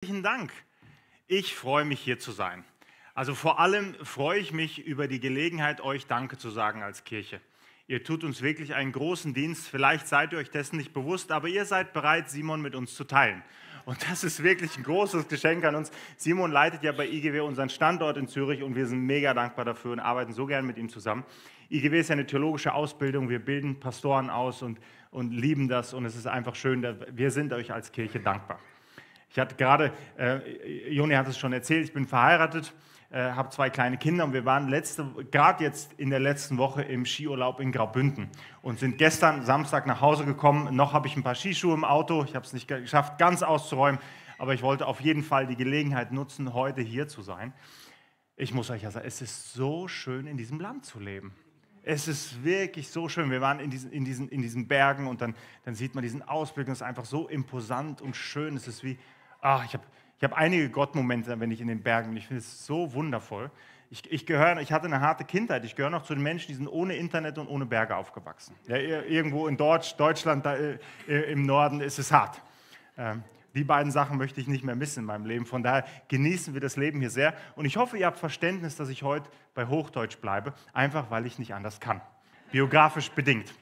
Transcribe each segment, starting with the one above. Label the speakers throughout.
Speaker 1: Herzlichen Dank. Ich freue mich, hier zu sein. Also vor allem freue ich mich über die Gelegenheit, euch Danke zu sagen als Kirche. Ihr tut uns wirklich einen großen Dienst. Vielleicht seid ihr euch dessen nicht bewusst, aber ihr seid bereit, Simon mit uns zu teilen. Und das ist wirklich ein großes Geschenk an uns. Simon leitet ja bei IGW unseren Standort in Zürich und wir sind mega dankbar dafür und arbeiten so gern mit ihm zusammen. IGW ist ja eine theologische Ausbildung. Wir bilden Pastoren aus und lieben das. Und es ist einfach schön. Wir sind euch als Kirche dankbar. Ich hatte gerade, Joni hat es schon erzählt, ich bin verheiratet, habe 2 kleine Kinder und wir waren gerade jetzt in der letzten Woche im Skiurlaub in Graubünden und sind gestern Samstag nach Hause gekommen. Noch habe ich ein paar Skischuhe im Auto, ich habe es nicht geschafft, ganz auszuräumen, aber ich wollte auf jeden Fall die Gelegenheit nutzen, heute hier zu sein. Ich muss euch ja sagen, es ist so schön, in diesem Land zu leben. Es ist wirklich so schön. Wir waren in diesen Bergen und dann sieht man diesen Ausblick und es ist einfach so imposant und schön. Es ist wie, ich hab einige Gottmomente, wenn ich in den Bergen bin. Ich finde es so wundervoll. Ich hatte eine harte Kindheit. Ich gehöre noch zu den Menschen, die sind ohne Internet und ohne Berge aufgewachsen. Ja, irgendwo in Deutschland, im Norden ist es hart. Die beiden Sachen möchte ich nicht mehr missen in meinem Leben. Von daher genießen wir das Leben hier sehr. Und ich hoffe, ihr habt Verständnis, dass ich heute bei Hochdeutsch bleibe, einfach weil ich nicht anders kann. Biografisch bedingt.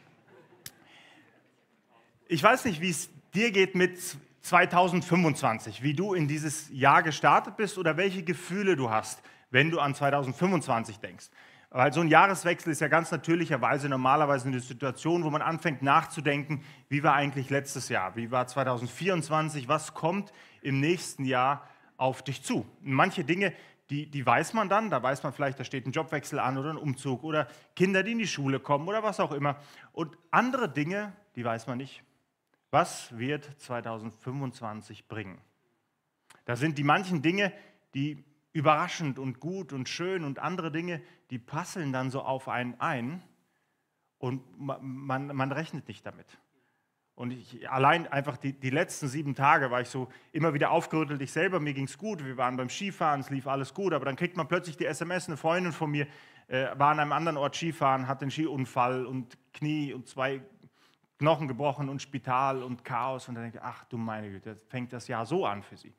Speaker 1: Ich weiß nicht, wie es dir geht mit 2025, wie du in dieses Jahr gestartet bist oder welche Gefühle du hast, wenn du an 2025 denkst. Weil so ein Jahreswechsel ist ja ganz natürlicherweise normalerweise eine Situation, wo man anfängt nachzudenken, wie war eigentlich letztes Jahr, wie war 2024, was kommt im nächsten Jahr auf dich zu. Und manche Dinge, die weiß man dann, da weiß man vielleicht, da steht ein Jobwechsel an oder ein Umzug oder Kinder, die in die Schule kommen oder was auch immer. Und andere Dinge, die weiß man nicht. Was wird 2025 bringen? Da sind die manchen Dinge, die überraschend und gut und schön und andere Dinge, die passeln dann so auf einen ein und man rechnet nicht damit. Und allein einfach die letzten 7 Tage war ich so immer wieder aufgerüttelt. Ich selber, mir ging es gut, wir waren beim Skifahren, es lief alles gut, aber dann kriegt man plötzlich die SMS, eine Freundin von mir war an einem anderen Ort Skifahren, hatte einen Skiunfall und Knie und 2 Knochen gebrochen und Spital und Chaos. Und dann denke ich, ach du meine Güte, fängt das Jahr so an für sie.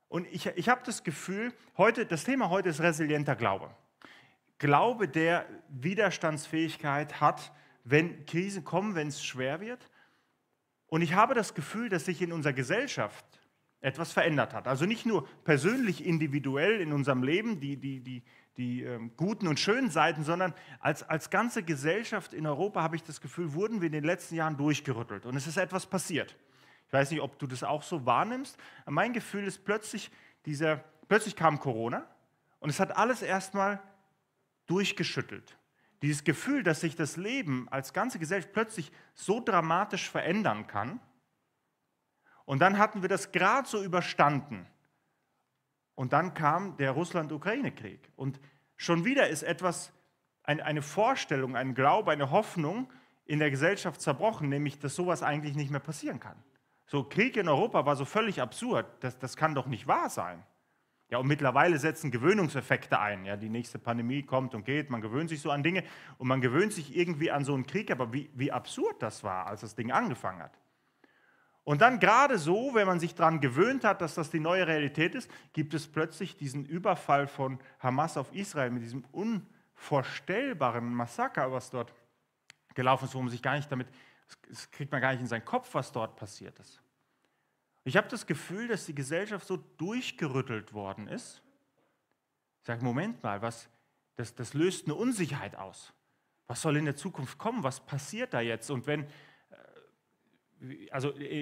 Speaker 1: Und ich habe das Gefühl, das Thema heute ist resilienter Glaube. Glaube, der Widerstandsfähigkeit hat, wenn Krisen kommen, wenn es schwer wird. Und ich habe das Gefühl, dass sich in unserer Gesellschaft etwas verändert hat. Also nicht nur persönlich, individuell in unserem Leben, die guten und schönen Seiten, sondern als ganze Gesellschaft in Europa, habe ich das Gefühl, wurden wir in den letzten Jahren durchgerüttelt. Und es ist etwas passiert. Ich weiß nicht, ob du das auch so wahrnimmst. Mein Gefühl ist, plötzlich kam Corona und es hat alles erstmal durchgeschüttelt. Dieses Gefühl, dass sich das Leben als ganze Gesellschaft plötzlich so dramatisch verändern kann. Und dann hatten wir das gerade so überstanden. Und dann kam der Russland-Ukraine-Krieg. Und schon wieder ist eine Vorstellung, ein Glaube, eine Hoffnung in der Gesellschaft zerbrochen, nämlich, dass sowas eigentlich nicht mehr passieren kann. So, Krieg in Europa war so völlig absurd. Das kann doch nicht wahr sein. Ja, und mittlerweile setzen Gewöhnungseffekte ein. Ja, die nächste Pandemie kommt und geht, man gewöhnt sich so an Dinge und man gewöhnt sich irgendwie an so einen Krieg, aber wie absurd das war, als das Ding angefangen hat. Und dann gerade so, wenn man sich daran gewöhnt hat, dass das die neue Realität ist, gibt es plötzlich diesen Überfall von Hamas auf Israel mit diesem unvorstellbaren Massaker, was dort gelaufen ist, wo man sich gar nicht das kriegt man gar nicht in seinen Kopf, was dort passiert ist. Ich habe das Gefühl, dass die Gesellschaft so durchgerüttelt worden ist. Ich sage, Moment mal, das löst eine Unsicherheit aus. Was soll in der Zukunft kommen? Was passiert da jetzt? Und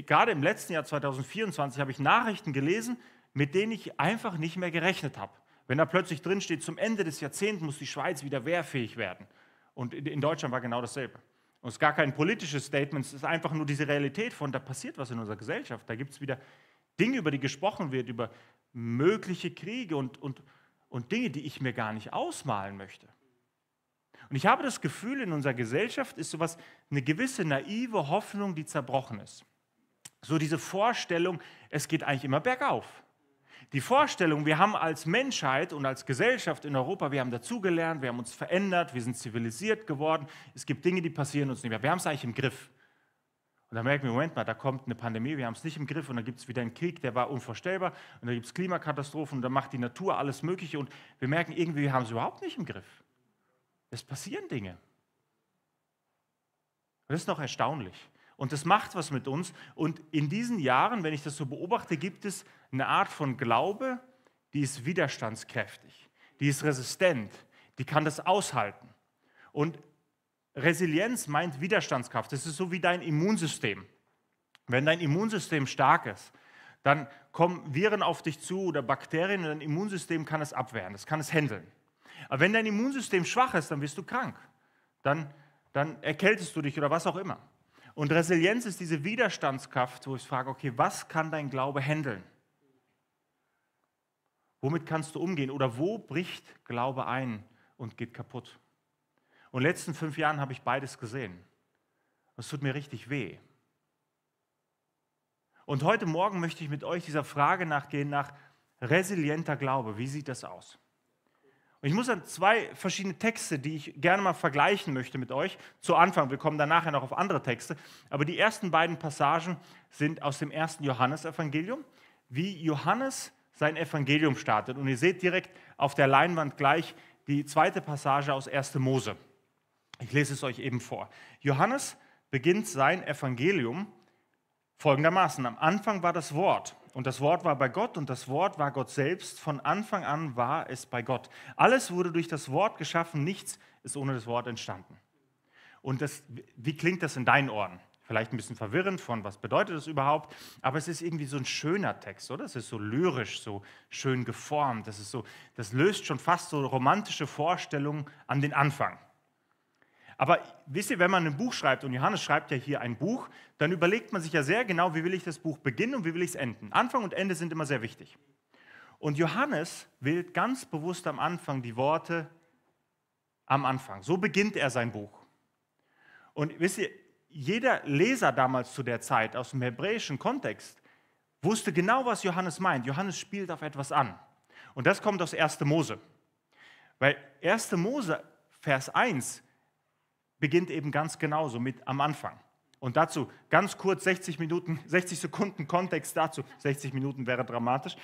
Speaker 1: gerade im letzten Jahr 2024 habe ich Nachrichten gelesen, mit denen ich einfach nicht mehr gerechnet habe. Wenn da plötzlich drin steht, zum Ende des Jahrzehnts muss die Schweiz wieder wehrfähig werden. Und in Deutschland war genau dasselbe. Und es ist gar kein politisches Statement, es ist einfach nur diese Realität von, da passiert was in unserer Gesellschaft. Da gibt es wieder Dinge, über die gesprochen wird, über mögliche Kriege und Dinge, die ich mir gar nicht ausmalen möchte. Und ich habe das Gefühl, in unserer Gesellschaft ist sowas, eine gewisse naive Hoffnung, die zerbrochen ist. So diese Vorstellung, es geht eigentlich immer bergauf. Die Vorstellung, wir haben als Menschheit und als Gesellschaft in Europa, wir haben dazugelernt, wir haben uns verändert, wir sind zivilisiert geworden, es gibt Dinge, die passieren uns nicht mehr. Wir haben es eigentlich im Griff. Und dann merken wir, Moment mal, da kommt eine Pandemie, wir haben es nicht im Griff und dann gibt es wieder einen Krieg, der war unvorstellbar und dann gibt es Klimakatastrophen und dann macht die Natur alles Mögliche und wir merken irgendwie, wir haben es überhaupt nicht im Griff. Es passieren Dinge. Das ist noch erstaunlich. Und das macht was mit uns. Und in diesen Jahren, wenn ich das so beobachte, gibt es eine Art von Glaube, die ist widerstandskräftig, die ist resistent, die kann das aushalten. Und Resilienz meint Widerstandskraft. Das ist so wie dein Immunsystem. Wenn dein Immunsystem stark ist, dann kommen Viren auf dich zu oder Bakterien und dein Immunsystem kann es abwehren, das kann es handeln. Aber wenn dein Immunsystem schwach ist, dann wirst du krank. Dann erkältest du dich oder was auch immer. Und Resilienz ist diese Widerstandskraft, wo ich frage, okay, was kann dein Glaube handeln? Womit kannst du umgehen? Oder wo bricht Glaube ein und geht kaputt? Und in den letzten 5 Jahren habe ich beides gesehen. Es tut mir richtig weh. Und heute Morgen möchte ich mit euch dieser Frage nachgehen, nach resilienter Glaube. Wie sieht das aus? Und ich muss an 2 verschiedene Texte, die ich gerne mal vergleichen möchte mit euch, zu Anfang. Wir kommen dann nachher noch auf andere Texte. Aber die ersten beiden Passagen sind aus dem 1. Johannesevangelium, wie Johannes sein Evangelium startet. Und ihr seht direkt auf der Leinwand gleich die zweite Passage aus 1. Mose. Ich lese es euch eben vor. Johannes beginnt sein Evangelium folgendermaßen. Am Anfang war das Wort und das Wort war bei Gott und das Wort war Gott selbst. Von Anfang an war es bei Gott. Alles wurde durch das Wort geschaffen, nichts ist ohne das Wort entstanden. Und wie klingt das in deinen Ohren? Vielleicht ein bisschen verwirrend von, was bedeutet das überhaupt? Aber es ist irgendwie so ein schöner Text, oder? Es ist so lyrisch, so schön geformt. Das löst schon fast so romantische Vorstellungen an den Anfang. Aber wisst ihr, wenn man ein Buch schreibt, und Johannes schreibt ja hier ein Buch, dann überlegt man sich ja sehr genau, wie will ich das Buch beginnen und wie will ich es enden. Anfang und Ende sind immer sehr wichtig. Und Johannes wählt ganz bewusst am Anfang die Worte am Anfang. So beginnt er sein Buch. Und wisst ihr, jeder Leser damals zu der Zeit aus dem hebräischen Kontext wusste genau, was Johannes meint. Johannes spielt auf etwas an. Und das kommt aus 1. Mose. Weil 1. Mose, Vers 1, beginnt eben ganz genauso mit am Anfang. Und dazu ganz kurz 60 Sekunden Kontext dazu. 60 Minuten wäre dramatisch.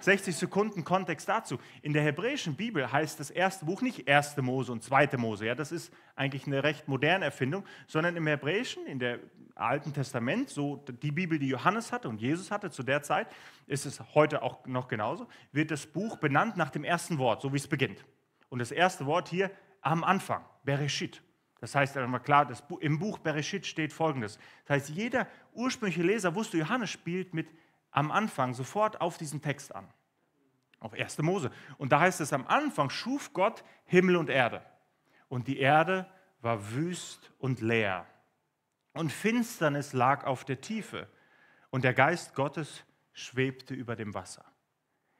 Speaker 1: 60 Sekunden Kontext dazu. In der hebräischen Bibel heißt das erste Buch nicht 1. Mose und 2. Mose. Ja, das ist eigentlich eine recht moderne Erfindung, sondern im Hebräischen, in der Alten Testament, so die Bibel, die Johannes hatte und Jesus hatte zu der Zeit, ist es heute auch noch genauso, wird das Buch benannt nach dem ersten Wort, so wie es beginnt. Und das erste Wort hier am Anfang, Bereshit. Das heißt einmal klar, im Buch Bereshit steht Folgendes. Das heißt, jeder ursprüngliche Leser wusste, Johannes spielt mit am Anfang sofort auf diesen Text an. Auf 1. Mose. Und da heißt es, am Anfang schuf Gott Himmel und Erde. Und die Erde war wüst und leer. Und Finsternis lag auf der Tiefe. Und der Geist Gottes schwebte über dem Wasser.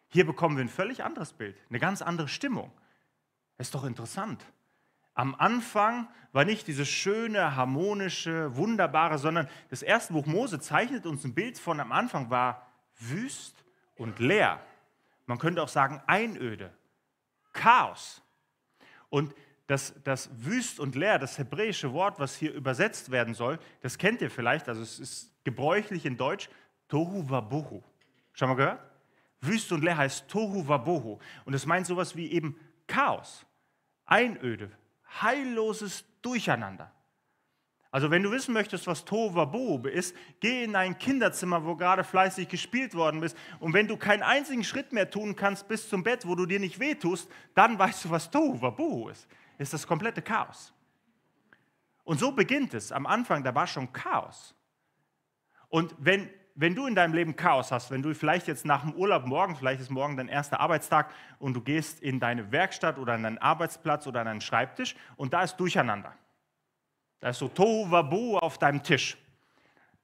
Speaker 1: Hier bekommen wir ein völlig anderes Bild, eine ganz andere Stimmung. Das ist doch interessant. Am Anfang war nicht dieses schöne, harmonische, wunderbare, sondern das erste Buch Mose zeichnet uns ein Bild von am Anfang war wüst und leer. Man könnte auch sagen Einöde, Chaos. Und das wüst und leer, das hebräische Wort, was hier übersetzt werden soll, das kennt ihr vielleicht, also es ist gebräuchlich in Deutsch, Tohu Wabohu. Schon mal gehört? Wüst und leer heißt Tohu Wabohu. Und es meint sowas wie eben Chaos, Einöde, heilloses Durcheinander. Also wenn du wissen möchtest, was Tohu Wabohu ist, geh in dein Kinderzimmer, wo gerade fleißig gespielt worden ist. Und wenn du keinen einzigen Schritt mehr tun kannst bis zum Bett, wo du dir nicht wehtust, dann weißt du, was Tohu Wabohu ist. Ist das komplette Chaos. Und so beginnt es. Am Anfang, da war schon Chaos. Und wenn du in deinem Leben Chaos hast, wenn du vielleicht jetzt nach dem Urlaub morgen, vielleicht ist morgen dein erster Arbeitstag und du gehst in deine Werkstatt oder an deinen Arbeitsplatz oder an deinen Schreibtisch und da ist Durcheinander. Da ist so Tohu Wabohu auf deinem Tisch.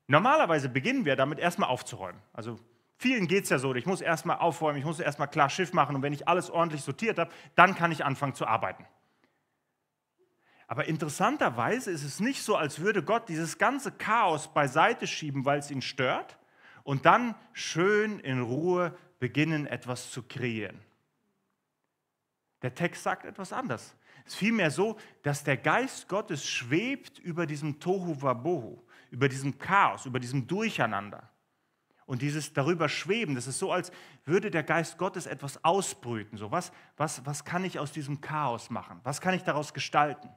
Speaker 1: Normalerweise beginnen wir damit erstmal aufzuräumen. Also vielen geht es ja so, ich muss erstmal aufräumen, ich muss erstmal klar Schiff machen und wenn ich alles ordentlich sortiert habe, dann kann ich anfangen zu arbeiten. Aber interessanterweise ist es nicht so, als würde Gott dieses ganze Chaos beiseite schieben, weil es ihn stört und dann schön in Ruhe beginnen, etwas zu kreieren. Der Text sagt etwas anderes. Es ist vielmehr so, dass der Geist Gottes schwebt über diesem Tohu Wabohu, über diesem Chaos, über diesem Durcheinander. Und dieses darüber schweben, das ist so, als würde der Geist Gottes etwas ausbrüten. So, was kann ich aus diesem Chaos machen? Was kann ich daraus gestalten?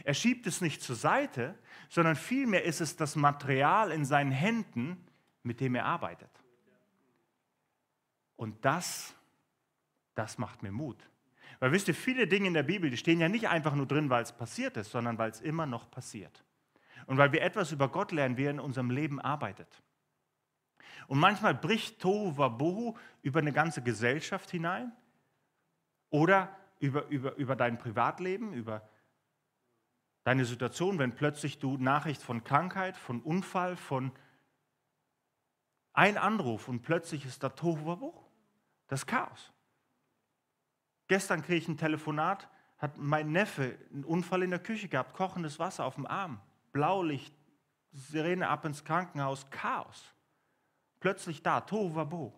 Speaker 1: Er schiebt es nicht zur Seite, sondern vielmehr ist es das Material in seinen Händen, mit dem er arbeitet. Und das macht mir Mut. Weil wisst ihr, viele Dinge in der Bibel, die stehen ja nicht einfach nur drin, weil es passiert ist, sondern weil es immer noch passiert. Und weil wir etwas über Gott lernen, wie er in unserem Leben arbeitet. Und manchmal bricht Tohu Wabohu über eine ganze Gesellschaft hinein oder über dein Privatleben, über deine Situation, wenn plötzlich du Nachricht von Krankheit, von Unfall, von ein Anruf und plötzlich ist da Tohu Wabohu, das Chaos. Gestern kriege ich ein Telefonat, hat mein Neffe einen Unfall in der Küche gehabt, kochendes Wasser auf dem Arm, Blaulicht, Sirene ab ins Krankenhaus, Chaos. Plötzlich da, Tohu Wabohu,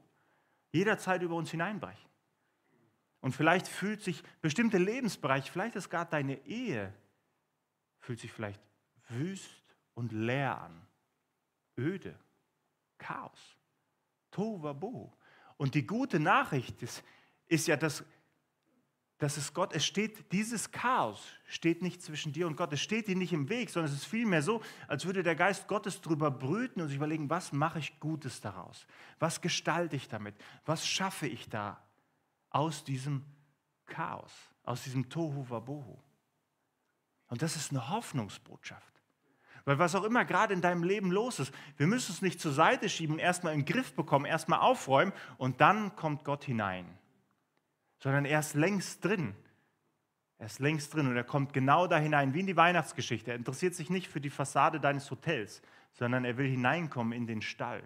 Speaker 1: jederzeit über uns hineinbrechen. Und vielleicht fühlt sich bestimmte Lebensbereiche, vielleicht ist gerade deine Ehe, fühlt sich vielleicht wüst und leer an, öde, Chaos, Tohu Wabohu. Und die gute Nachricht ist ja, dass es Gott, dieses Chaos steht nicht zwischen dir und Gott, es steht dir nicht im Weg, sondern es ist vielmehr so, als würde der Geist Gottes drüber brüten und sich überlegen, was mache ich Gutes daraus? Was gestalte ich damit? Was schaffe ich da aus diesem Chaos, aus diesem Tohu Wabohu? Und das ist eine Hoffnungsbotschaft. Weil was auch immer gerade in deinem Leben los ist, wir müssen es nicht zur Seite schieben, erstmal in den Griff bekommen, erstmal aufräumen und dann kommt Gott hinein. Sondern er ist längst drin. Er ist längst drin und er kommt genau da hinein, wie in die Weihnachtsgeschichte. Er interessiert sich nicht für die Fassade deines Hotels, sondern er will hineinkommen in den Stall.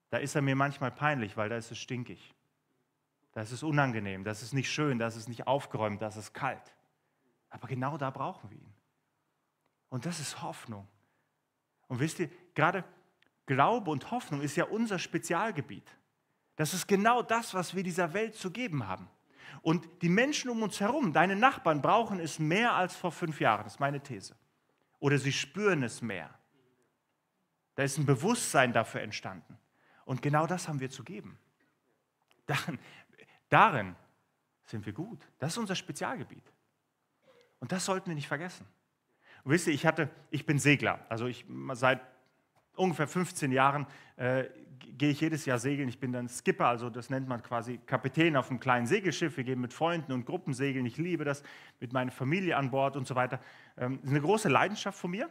Speaker 1: Da ist er mir manchmal peinlich, weil da ist es stinkig. Da ist es unangenehm, das ist nicht schön, das ist nicht aufgeräumt, das ist kalt. Aber genau da brauchen wir ihn. Und das ist Hoffnung. Und wisst ihr, gerade Glaube und Hoffnung ist ja unser Spezialgebiet. Das ist genau das, was wir dieser Welt zu geben haben. Und die Menschen um uns herum, deine Nachbarn, brauchen es mehr als vor 5 Jahren. Das ist meine These. Oder sie spüren es mehr. Da ist ein Bewusstsein dafür entstanden. Und genau das haben wir zu geben. Darin sind wir gut. Das ist unser Spezialgebiet. Und das sollten wir nicht vergessen. Und wisst ihr, ich bin Segler. Also seit ungefähr 15 Jahren gehe ich jedes Jahr segeln. Ich bin dann Skipper, also das nennt man quasi Kapitän auf einem kleinen Segelschiff. Wir gehen mit Freunden und Gruppen segeln. Ich liebe das, mit meiner Familie an Bord und so weiter. Das ist eine große Leidenschaft von mir.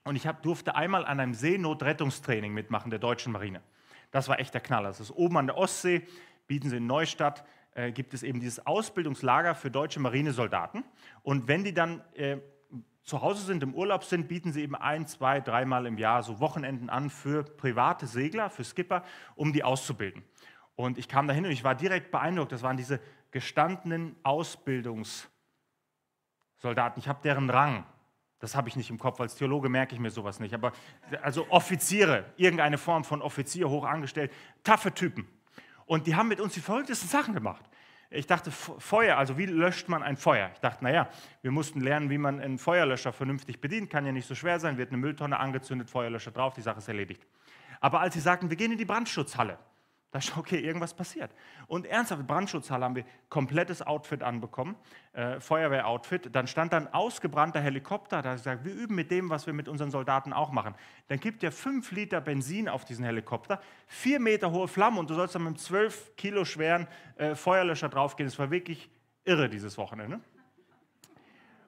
Speaker 1: Und ich durfte einmal an einem Seenotrettungstraining mitmachen der Deutschen Marine. Das war echt der Knaller. Das ist oben an der Ostsee, bieten sie in Neustadt, gibt es eben dieses Ausbildungslager für deutsche Marinesoldaten. Und wenn die dann zu Hause sind, im Urlaub sind, bieten sie eben 1, 2, 3 Mal im Jahr so Wochenenden an für private Segler, für Skipper, um die auszubilden. Und ich kam dahin und ich war direkt beeindruckt. Das waren diese gestandenen Ausbildungssoldaten. Ich habe deren Rang. Das habe ich nicht im Kopf. Als Theologe merke ich mir sowas nicht. Aber also Offiziere, irgendeine Form von Offizier, hoch angestellt, taffe Typen. Und die haben mit uns die verrücktesten Sachen gemacht. Ich dachte, Feuer, also wie löscht man ein Feuer? Ich dachte, naja, wir mussten lernen, wie man einen Feuerlöscher vernünftig bedient. Kann ja nicht so schwer sein, wird eine Mülltonne angezündet, Feuerlöscher drauf, die Sache ist erledigt. Aber als sie sagten, wir gehen in die Brandschutzhalle, da ist okay, irgendwas passiert. Und ernsthaft, Brandschutzhalle haben wir komplettes Outfit anbekommen, Feuerwehroutfit. Dann stand da ein ausgebrannter Helikopter, da habe ich gesagt, wir üben mit dem, was wir mit unseren Soldaten auch machen. Dann gibt er 5 Liter Benzin auf diesen Helikopter, 4 Meter hohe Flammen und du sollst dann mit einem 12 Kilo schweren Feuerlöscher draufgehen. Das war wirklich irre, dieses Wochenende.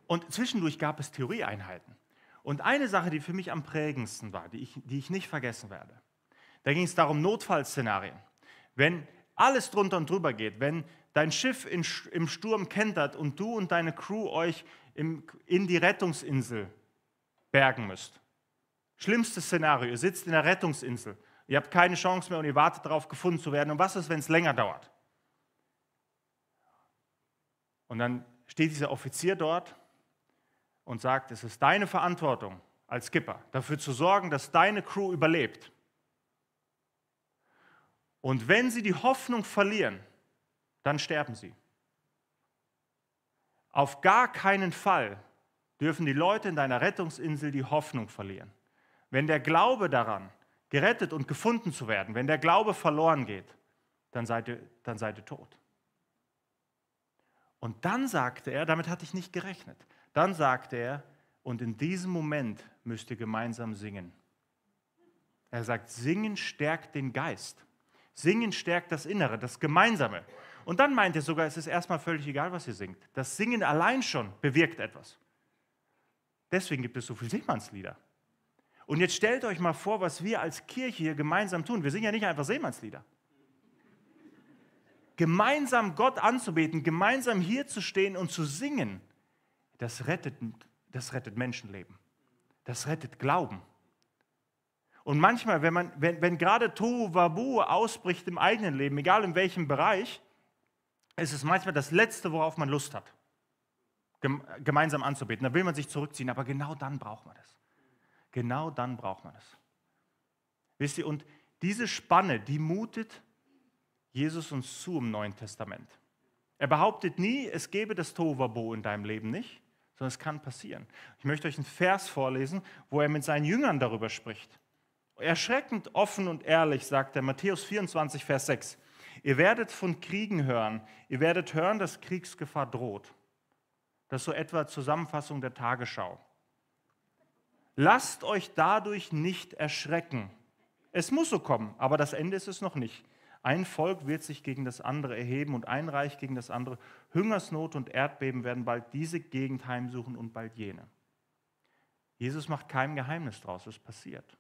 Speaker 1: Und zwischendurch gab es Theorieeinheiten. Und eine Sache, die für mich am prägendsten war, die ich nicht vergessen werde, da ging es darum, Notfallszenarien. Wenn alles drunter und drüber geht, wenn dein Schiff im Sturm kentert und du und deine Crew euch in die Rettungsinsel bergen müsst. Schlimmstes Szenario, ihr sitzt in der Rettungsinsel, ihr habt keine Chance mehr und ihr wartet darauf, gefunden zu werden. Und was ist, wenn es länger dauert? Und dann steht dieser Offizier dort und sagt, es ist deine Verantwortung als Skipper, dafür zu sorgen, dass deine Crew überlebt. Und wenn sie die Hoffnung verlieren, dann sterben sie. Auf gar keinen Fall dürfen die Leute in deiner Rettungsinsel die Hoffnung verlieren. Wenn der Glaube daran, gerettet und gefunden zu werden, wenn der Glaube verloren geht, dann seid ihr tot. Und dann sagte er, damit hatte ich nicht gerechnet, dann sagte er, und in diesem Moment müsst ihr gemeinsam singen. Er sagt, Singen stärkt den Geist. Singen stärkt das Innere, das Gemeinsame. Und dann meint er sogar, es ist erstmal völlig egal, was ihr singt. Das Singen allein schon bewirkt etwas. Deswegen gibt es so viele Seemannslieder. Und jetzt stellt euch mal vor, was wir als Kirche hier gemeinsam tun. Wir singen ja nicht einfach Seemannslieder. Gemeinsam Gott anzubeten, gemeinsam hier zu stehen und zu singen, das rettet Menschenleben. Das rettet Glauben. Und manchmal, wenn gerade Tohu Wabohu ausbricht im eigenen Leben, egal in welchem Bereich, ist es manchmal das Letzte, worauf man Lust hat, gemeinsam anzubeten. Da will man sich zurückziehen, aber genau dann braucht man das. Genau dann braucht man das. Wisst ihr, und diese Spanne, die mutet Jesus uns zu im Neuen Testament. Er behauptet nie, es gäbe das Tohu Wabohu in deinem Leben nicht, sondern es kann passieren. Ich möchte euch einen Vers vorlesen, wo er mit seinen Jüngern darüber spricht. Erschreckend offen und ehrlich, sagt er, Matthäus 24, Vers 6. Ihr werdet von Kriegen hören. Ihr werdet hören, dass Kriegsgefahr droht. Das ist so etwa Zusammenfassung der Tagesschau. Lasst euch dadurch nicht erschrecken. Es muss so kommen, aber das Ende ist es noch nicht. Ein Volk wird sich gegen das andere erheben und ein Reich gegen das andere. Hungersnot und Erdbeben werden bald diese Gegend heimsuchen und bald jene. Jesus macht kein Geheimnis draus, es passiert.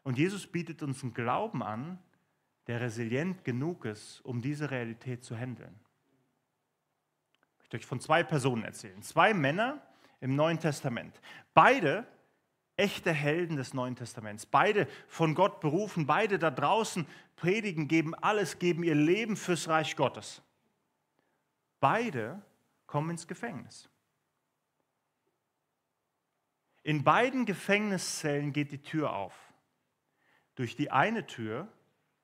Speaker 1: Und Jesus bietet uns einen Glauben an, der resilient genug ist, um diese Realität zu handeln. Ich möchte euch von 2 Personen erzählen. 2 Männer im Neuen Testament. Beide echte Helden des Neuen Testaments. Beide von Gott berufen, beide da draußen predigen, geben alles, geben ihr Leben fürs Reich Gottes. Beide kommen ins Gefängnis. In beiden Gefängniszellen geht die Tür auf. Durch die eine Tür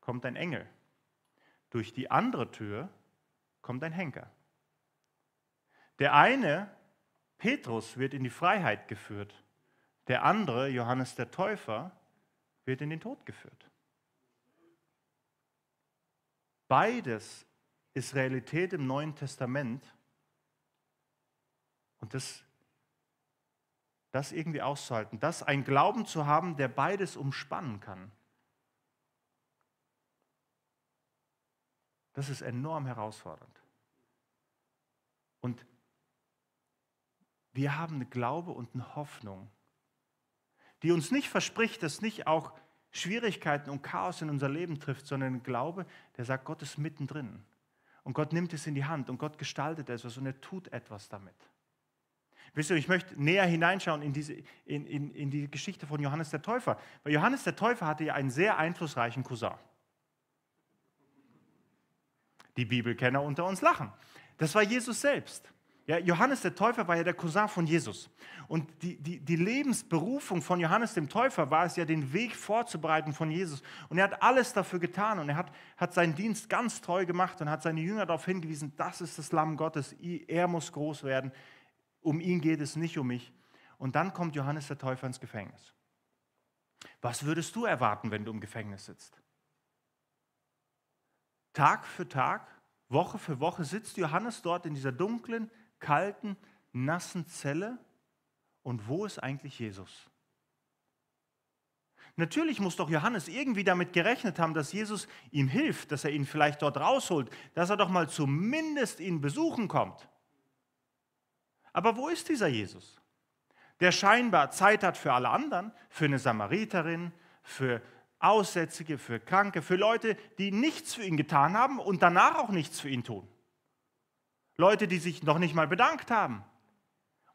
Speaker 1: kommt ein Engel. Durch die andere Tür kommt ein Henker. Der eine, Petrus, wird in die Freiheit geführt. Der andere, Johannes der Täufer, wird in den Tod geführt. Beides ist Realität im Neuen Testament. Und das irgendwie auszuhalten, das einen Glauben zu haben, der beides umspannen kann, das ist enorm herausfordernd. Und wir haben eine Glaube und eine Hoffnung, die uns nicht verspricht, dass nicht auch Schwierigkeiten und Chaos in unser Leben trifft, sondern ein Glaube, der sagt, Gott ist mittendrin. Und Gott nimmt es in die Hand und Gott gestaltet etwas und er tut etwas damit. Wisst ihr, ich möchte näher hineinschauen in die Geschichte von Johannes der Täufer. Weil Johannes der Täufer hatte ja einen sehr einflussreichen Cousin. Die Bibelkenner unter uns lachen. Das war Jesus selbst. Ja, Johannes der Täufer war ja der Cousin von Jesus. Und die Lebensberufung von Johannes dem Täufer war es ja, den Weg vorzubereiten von Jesus. Und er hat alles dafür getan und er hat seinen Dienst ganz treu gemacht und hat seine Jünger darauf hingewiesen, das ist das Lamm Gottes, er muss groß werden. Um ihn geht es nicht um mich. Und dann kommt Johannes der Täufer ins Gefängnis. Was würdest du erwarten, wenn du im Gefängnis sitzt? Tag für Tag, Woche für Woche sitzt Johannes dort in dieser dunklen, kalten, nassen Zelle. Und wo ist eigentlich Jesus? Natürlich muss doch Johannes irgendwie damit gerechnet haben, dass Jesus ihm hilft, dass er ihn vielleicht dort rausholt, dass er doch mal zumindest ihn besuchen kommt. Aber wo ist dieser Jesus, der scheinbar Zeit hat für alle anderen, für eine Samariterin, für Aussätzige, für Kranke, für Leute, die nichts für ihn getan haben und danach auch nichts für ihn tun? Leute, die sich noch nicht mal bedankt haben.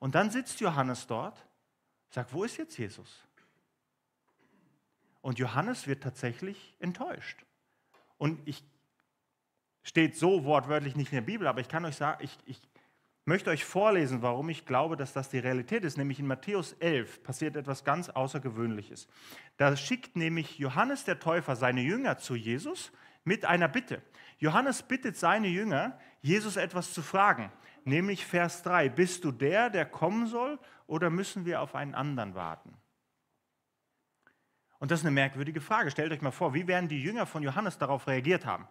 Speaker 1: Und dann sitzt Johannes dort, sagt, wo ist jetzt Jesus? Und Johannes wird tatsächlich enttäuscht. Und steht so wortwörtlich nicht in der Bibel, aber ich kann euch sagen, ich möchte euch vorlesen, warum ich glaube, dass das die Realität ist. Nämlich in Matthäus 11 passiert etwas ganz Außergewöhnliches. Da schickt nämlich Johannes der Täufer seine Jünger zu Jesus, mit einer Bitte. Johannes bittet seine Jünger, Jesus etwas zu fragen, nämlich Vers 3. Bist du der kommen soll, oder müssen wir auf einen anderen warten? Und das ist eine merkwürdige Frage. Stellt euch mal vor, wie werden die Jünger von Johannes darauf reagiert haben?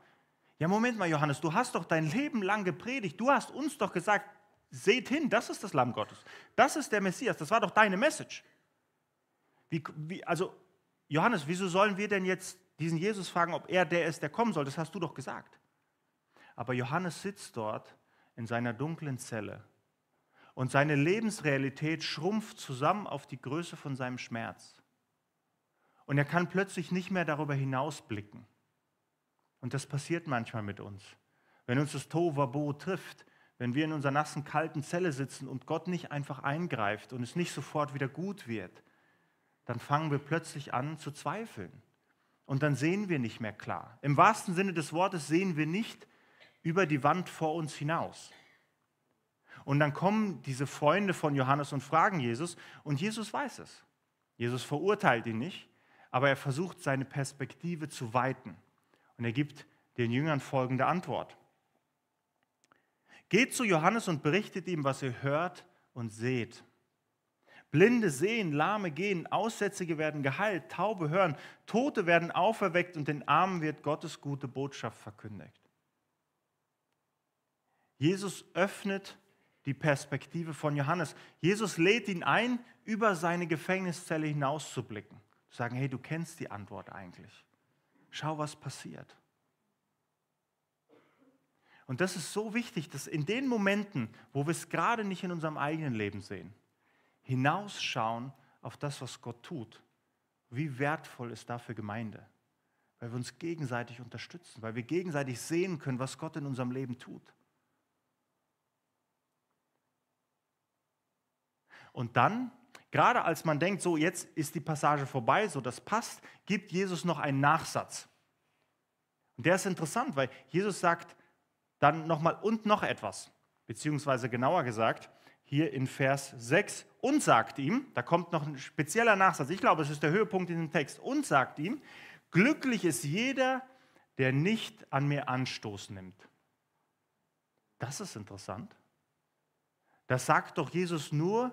Speaker 1: Ja, Moment mal, Johannes, du hast doch dein Leben lang gepredigt. Du hast uns doch gesagt, seht hin, das ist das Lamm Gottes. Das ist der Messias. Das war doch deine Message. Also, Johannes, wieso sollen wir denn jetzt diesen Jesus fragen, ob er der ist, der kommen soll? Das hast du doch gesagt. Aber Johannes sitzt dort in seiner dunklen Zelle und seine Lebensrealität schrumpft zusammen auf die Größe von seinem Schmerz. Und er kann plötzlich nicht mehr darüber hinausblicken. Und das passiert manchmal mit uns. Wenn uns das Tohuwabohu trifft, wenn wir in unserer nassen, kalten Zelle sitzen und Gott nicht einfach eingreift und es nicht sofort wieder gut wird, dann fangen wir plötzlich an zu zweifeln. Und dann sehen wir nicht mehr klar. Im wahrsten Sinne des Wortes sehen wir nicht über die Wand vor uns hinaus. Und dann kommen diese Freunde von Johannes und fragen Jesus, und Jesus weiß es. Jesus verurteilt ihn nicht, aber er versucht, seine Perspektive zu weiten. Und er gibt den Jüngern folgende Antwort. Geht zu Johannes und berichtet ihm, was ihr hört und seht. Blinde sehen, Lahme gehen, Aussätzige werden geheilt, Taube hören, Tote werden auferweckt und den Armen wird Gottes gute Botschaft verkündigt. Jesus öffnet die Perspektive von Johannes. Jesus lädt ihn ein, über seine Gefängniszelle hinauszublicken. Zu sagen, hey, du kennst die Antwort eigentlich. Schau, was passiert. Und das ist so wichtig, dass in den Momenten, wo wir es gerade nicht in unserem eigenen Leben sehen, hinausschauen auf das, was Gott tut. Wie wertvoll ist dafür Gemeinde? Weil wir uns gegenseitig unterstützen, weil wir gegenseitig sehen können, was Gott in unserem Leben tut. Und dann, gerade als man denkt, so jetzt ist die Passage vorbei, so das passt, gibt Jesus noch einen Nachsatz. Und der ist interessant, weil Jesus sagt dann nochmal und noch etwas, beziehungsweise genauer gesagt, hier in Vers 6, und sagt ihm, da kommt noch ein spezieller Nachsatz, ich glaube, es ist der Höhepunkt in dem Text, und sagt ihm, glücklich ist jeder, der nicht an mir Anstoß nimmt. Das ist interessant. Das sagt doch Jesus nur,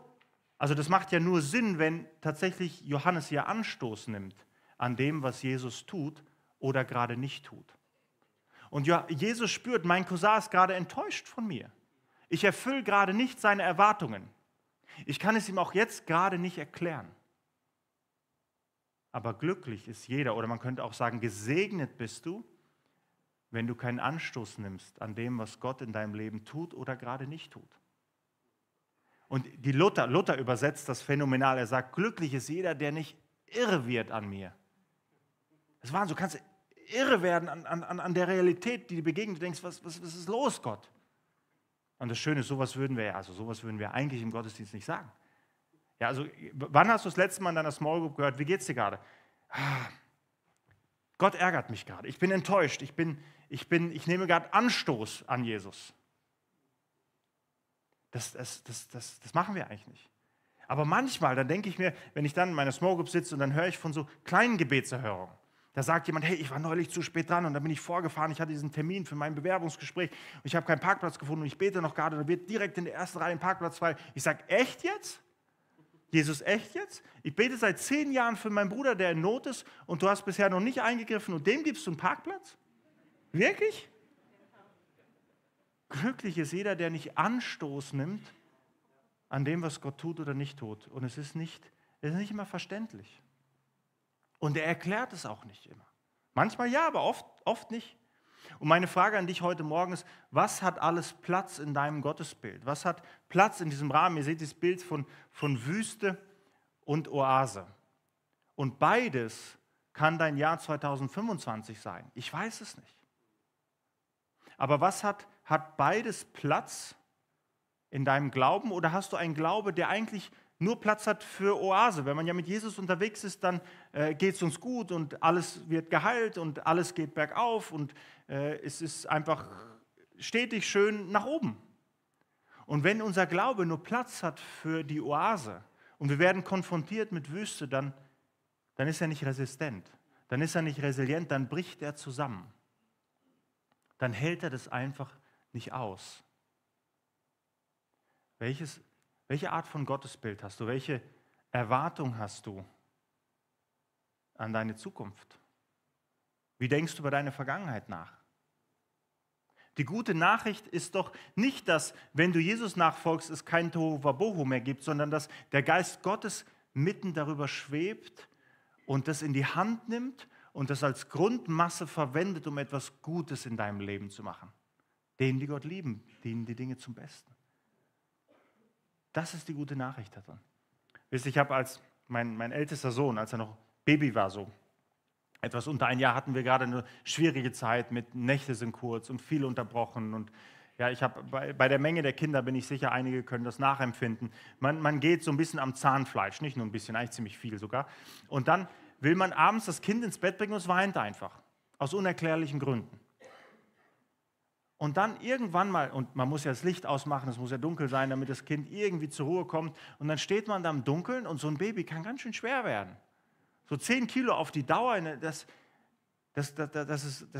Speaker 1: also das macht ja nur Sinn, wenn tatsächlich Johannes ja Anstoß nimmt an dem, was Jesus tut oder gerade nicht tut. Und Jesus spürt, mein Cousin ist gerade enttäuscht von mir. Ich erfülle gerade nicht seine Erwartungen. Ich kann es ihm auch jetzt gerade nicht erklären. Aber glücklich ist jeder, oder man könnte auch sagen, gesegnet bist du, wenn du keinen Anstoß nimmst an dem, was Gott in deinem Leben tut oder gerade nicht tut. Und die Luther übersetzt das phänomenal. Er sagt, glücklich ist jeder, der nicht irre wird an mir. Das war so, du kannst irre werden an der Realität, die dir begegnet. Du denkst, was ist los, Gott? Und das Schöne ist, sowas würden wir eigentlich im Gottesdienst nicht sagen. Ja, also, wann hast du das letzte Mal in deiner Small Group gehört, wie geht's dir gerade? Gott ärgert mich gerade, ich bin enttäuscht, ich nehme gerade Anstoß an Jesus. Das machen wir eigentlich nicht. Aber manchmal, dann denke ich mir, wenn ich dann in meiner Small Group sitze und dann höre ich von so kleinen Gebetserhörungen, da sagt jemand, hey, ich war neulich zu spät dran und dann bin ich vorgefahren, ich hatte diesen Termin für mein Bewerbungsgespräch und ich habe keinen Parkplatz gefunden und ich bete noch gerade, da wird direkt in der ersten Reihe ein Parkplatz frei. Ich sage, echt jetzt? Jesus, echt jetzt? Ich bete seit 10 Jahren für meinen Bruder, der in Not ist und du hast bisher noch nicht eingegriffen und dem gibst du einen Parkplatz? Wirklich? Glücklich ist jeder, der nicht Anstoß nimmt an dem, was Gott tut oder nicht tut. Und es ist nicht immer verständlich. Und er erklärt es auch nicht immer. Manchmal ja, aber oft nicht. Und meine Frage an dich heute Morgen ist, was hat alles Platz in deinem Gottesbild? Was hat Platz in diesem Rahmen? Ihr seht das Bild von Wüste und Oase. Und beides kann dein Jahr 2025 sein. Ich weiß es nicht. Aber was hat beides Platz in deinem Glauben? Oder hast du einen Glaube, der eigentlich nur Platz hat für Oase? Wenn man ja mit Jesus unterwegs ist, dann geht es uns gut und alles wird geheilt und alles geht bergauf und es ist einfach stetig schön nach oben. Und wenn unser Glaube nur Platz hat für die Oase und wir werden konfrontiert mit Wüste, dann ist er nicht resistent, dann ist er nicht resilient, dann bricht er zusammen. dann hält er das einfach nicht aus. Welche Art von Gottesbild hast du? Welche Erwartung hast du an deine Zukunft? Wie denkst du über deine Vergangenheit nach? Die gute Nachricht ist doch nicht, dass, wenn du Jesus nachfolgst, es kein Tohuwabohu mehr gibt, sondern dass der Geist Gottes mitten darüber schwebt und das in die Hand nimmt und das als Grundmasse verwendet, um etwas Gutes in deinem Leben zu machen. Denen, die Gott lieben, dienen die Dinge zum Besten. Das ist die gute Nachricht davon. Wisst ihr, ich habe als mein ältester Sohn, als er noch Baby war, so etwas unter ein Jahr, hatten wir gerade eine schwierige Zeit mit Nächte sind kurz und viel unterbrochen. Und ja, ich habe bei der Menge der Kinder bin ich sicher, einige können das nachempfinden. Man geht so ein bisschen am Zahnfleisch, nicht nur ein bisschen, eigentlich ziemlich viel sogar. Und dann will man abends das Kind ins Bett bringen und es weint einfach, aus unerklärlichen Gründen. Und dann irgendwann mal, und man muss ja das Licht ausmachen, es muss ja dunkel sein, damit das Kind irgendwie zur Ruhe kommt. Und dann steht man da im Dunkeln und so ein Baby kann ganz schön schwer werden. So 10 Kilo auf die Dauer, das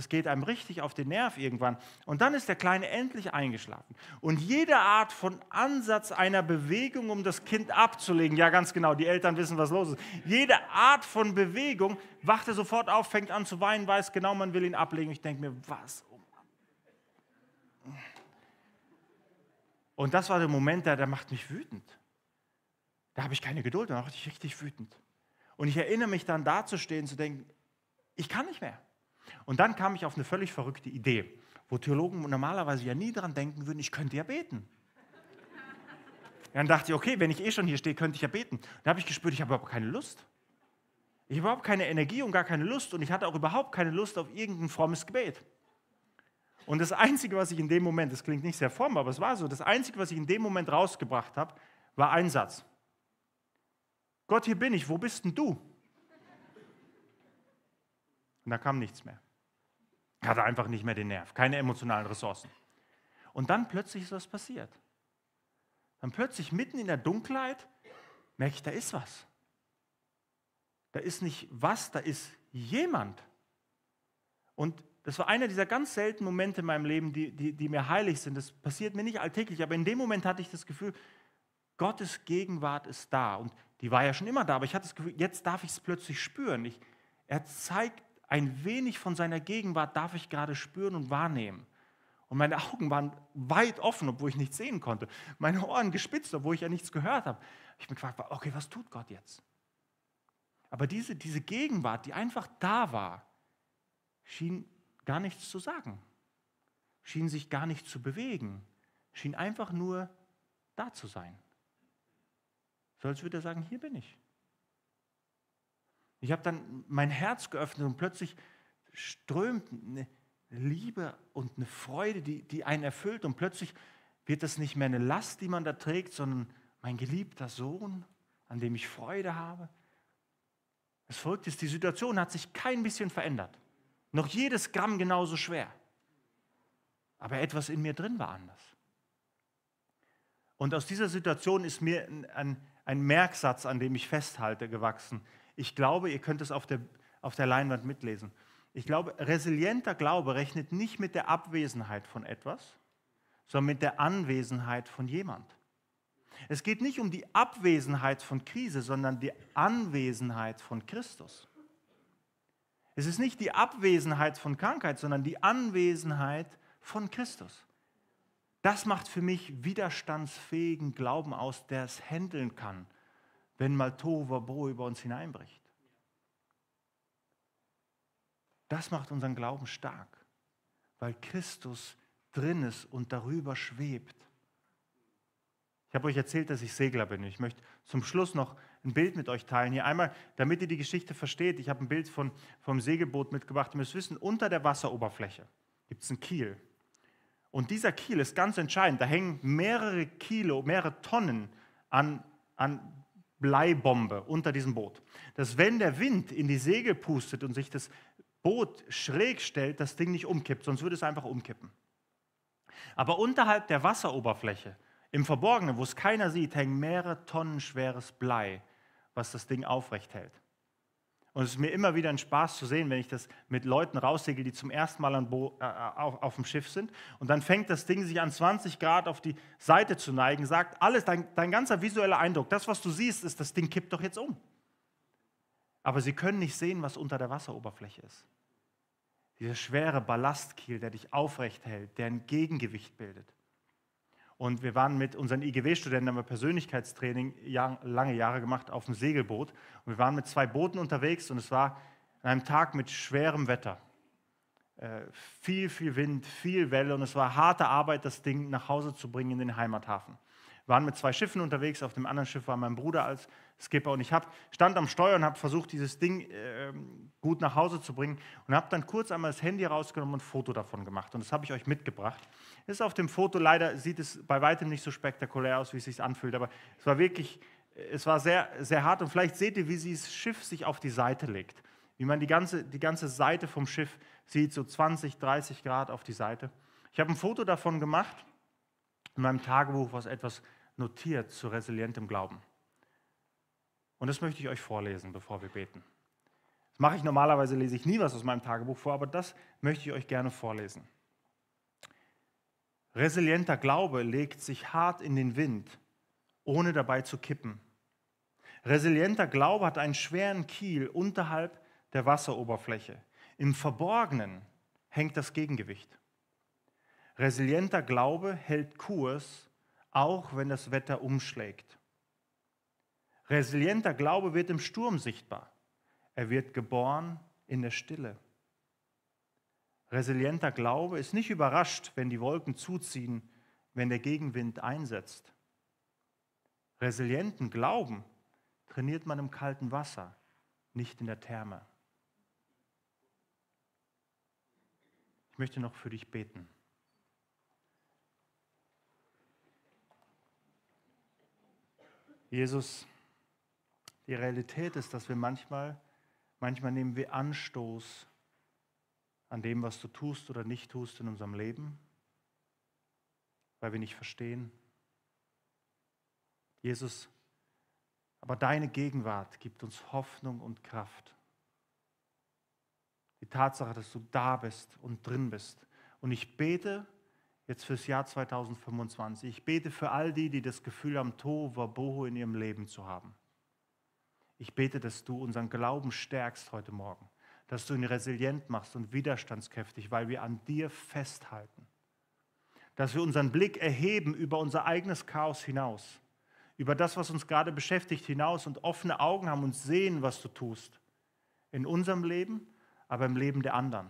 Speaker 1: geht einem richtig auf den Nerv irgendwann. Und dann ist der Kleine endlich eingeschlafen. Und jede Art von Ansatz einer Bewegung, um das Kind abzulegen, ja ganz genau, die Eltern wissen, was los ist. Jede Art von Bewegung wacht er sofort auf, fängt an zu weinen, weiß genau, man will ihn ablegen. Ich denke mir, was? Und das war der Moment, der macht mich wütend. Da habe ich keine Geduld, da mache ich richtig wütend. Und ich erinnere mich dann dazustehen, zu denken, ich kann nicht mehr. Und dann kam ich auf eine völlig verrückte Idee, wo Theologen normalerweise ja nie daran denken würden, ich könnte ja beten. Dann dachte ich, okay, wenn ich eh schon hier stehe, könnte ich ja beten. Dann habe ich gespürt, ich habe überhaupt keine Lust. Ich habe überhaupt keine Energie und gar keine Lust und ich hatte auch überhaupt keine Lust auf irgendein frommes Gebet. Und das Einzige, was ich in dem Moment, das klingt nicht sehr fromm, aber es war so, das Einzige, was ich in dem Moment rausgebracht habe, war ein Satz. Gott, hier bin ich, wo bist denn du? Und da kam nichts mehr. Ich hatte einfach nicht mehr den Nerv, keine emotionalen Ressourcen. Und dann plötzlich ist was passiert. Dann plötzlich mitten in der Dunkelheit merke ich, da ist was. Da ist nicht was, da ist jemand. Und das war einer dieser ganz seltenen Momente in meinem Leben, die mir heilig sind. Das passiert mir nicht alltäglich, aber in dem Moment hatte ich das Gefühl, Gottes Gegenwart ist da. Und die war ja schon immer da, aber ich hatte das Gefühl, jetzt darf ich es plötzlich spüren. Er zeigt ein wenig von seiner Gegenwart, darf ich gerade spüren und wahrnehmen. Und meine Augen waren weit offen, obwohl ich nichts sehen konnte. Meine Ohren gespitzt, obwohl ich ja nichts gehört habe. Ich mir gefragt, okay, was tut Gott jetzt? Aber diese Gegenwart, die einfach da war, schien gar nichts zu sagen, schien sich gar nicht zu bewegen, schien einfach nur da zu sein. So als würde er sagen, hier bin ich. Ich habe dann mein Herz geöffnet und plötzlich strömt eine Liebe und eine Freude, die einen erfüllt und plötzlich wird das nicht mehr eine Last, die man da trägt, sondern mein geliebter Sohn, an dem ich Freude habe. Das Verrückte ist, die Situation hat sich kein bisschen verändert. Noch jedes Gramm genauso schwer. Aber etwas in mir drin war anders. Und aus dieser Situation ist mir ein Merksatz, an dem ich festhalte, gewachsen. Ich glaube, ihr könnt es auf der Leinwand mitlesen. Ich glaube, resilienter Glaube rechnet nicht mit der Abwesenheit von etwas, sondern mit der Anwesenheit von jemand. Es geht nicht um die Abwesenheit von Krise, sondern die Anwesenheit von Christus. Es ist nicht die Abwesenheit von Krankheit, sondern die Anwesenheit von Christus. Das macht für mich widerstandsfähigen Glauben aus, der es handeln kann, wenn mal Tohuwabohu über uns hineinbricht. Das macht unseren Glauben stark, weil Christus drin ist und darüber schwebt. Ich habe euch erzählt, dass ich Segler bin. Ich möchte zum Schluss noch ein Bild mit euch teilen. Hier einmal, damit ihr die Geschichte versteht. Ich habe ein Bild vom Segelboot mitgebracht. Ihr müsst wissen, unter der Wasseroberfläche gibt es einen Kiel. Und dieser Kiel ist ganz entscheidend. Da hängen mehrere Kilo, mehrere Tonnen an Bleibombe unter diesem Boot. Dass wenn der Wind in die Segel pustet und sich das Boot schräg stellt, das Ding nicht umkippt, sonst würde es einfach umkippen. Aber unterhalb der Wasseroberfläche, im Verborgenen, wo es keiner sieht, hängen mehrere Tonnen schweres Blei, was das Ding aufrecht hält. Und es ist mir immer wieder ein Spaß zu sehen, wenn ich das mit Leuten raussegel, die zum ersten Mal auf dem Schiff sind. Und dann fängt das Ding sich an 20 Grad auf die Seite zu neigen, sagt alles, dein ganzer visueller Eindruck, das, was du siehst, ist, das Ding kippt doch jetzt um. Aber sie können nicht sehen, was unter der Wasseroberfläche ist. Dieser schwere Ballastkiel, der dich aufrecht hält, der ein Gegengewicht bildet. Und wir waren mit unseren IGW-Studenten, haben wir Persönlichkeitstraining lange Jahre gemacht auf dem Segelboot. Und wir waren mit 2 Booten unterwegs und es war an einem Tag mit schwerem Wetter. Viel Wind, viel Welle und es war harte Arbeit, das Ding nach Hause zu bringen in den Heimathafen. Wir waren mit 2 Schiffen unterwegs, auf dem anderen Schiff war mein Bruder als Skipper und ich stand am Steuer und habe versucht, dieses Ding gut nach Hause zu bringen und habe dann kurz einmal das Handy rausgenommen und ein Foto davon gemacht und das habe ich euch mitgebracht. Ist auf dem Foto, leider sieht es bei weitem nicht so spektakulär aus, wie es sich anfühlt, aber es war wirklich, es war sehr, sehr hart und vielleicht seht ihr, wie dieses Schiff sich auf die Seite legt. Wie man die ganze Seite vom Schiff sieht, so 20, 30 Grad auf die Seite. Ich habe ein Foto davon gemacht, in meinem Tagebuch, was etwas notiert zu resilientem Glauben. Und das möchte ich euch vorlesen, bevor wir beten. Das mache ich normalerweise, lese ich nie was aus meinem Tagebuch vor, aber das möchte ich euch gerne vorlesen. Resilienter Glaube legt sich hart in den Wind, ohne dabei zu kippen. Resilienter Glaube hat einen schweren Kiel unterhalb der Wasseroberfläche. Im Verborgenen hängt das Gegengewicht. Resilienter Glaube hält Kurs, auch wenn das Wetter umschlägt. Resilienter Glaube wird im Sturm sichtbar. Er wird geboren in der Stille. Resilienter Glaube ist nicht überrascht, wenn die Wolken zuziehen, wenn der Gegenwind einsetzt. Resilienten Glauben trainiert man im kalten Wasser, nicht in der Therme. Ich möchte noch für dich beten. Jesus, die Realität ist, dass wir manchmal nehmen wir Anstoß an dem, was du tust oder nicht tust in unserem Leben, weil wir nicht verstehen. Jesus, aber deine Gegenwart gibt uns Hoffnung und Kraft. Die Tatsache, dass du da bist und drin bist. Und ich bete jetzt fürs Jahr 2025. Ich bete für all die, die das Gefühl haben, Tohu Wabohu in ihrem Leben zu haben. Ich bete, dass du unseren Glauben stärkst heute Morgen, dass du ihn resilient machst und widerstandskräftig, weil wir an dir festhalten. Dass wir unseren Blick erheben über unser eigenes Chaos hinaus, über das, was uns gerade beschäftigt, hinaus und offene Augen haben und sehen, was du tust. In unserem Leben, aber im Leben der anderen.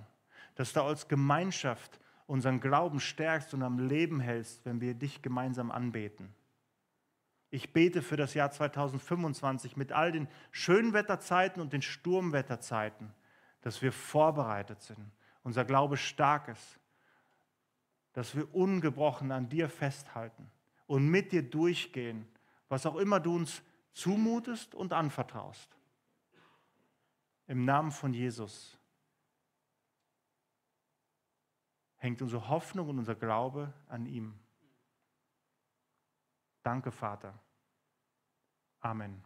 Speaker 1: Dass du als Gemeinschaft unseren Glauben stärkst und am Leben hältst, wenn wir dich gemeinsam anbeten. Ich bete für das Jahr 2025 mit all den Schönwetterzeiten und den Sturmwetterzeiten, dass wir vorbereitet sind, unser Glaube stark ist, dass wir ungebrochen an dir festhalten und mit dir durchgehen, was auch immer du uns zumutest und anvertraust. Im Namen von Jesus hängt unsere Hoffnung und unser Glaube an ihm. Danke, Vater. Amen.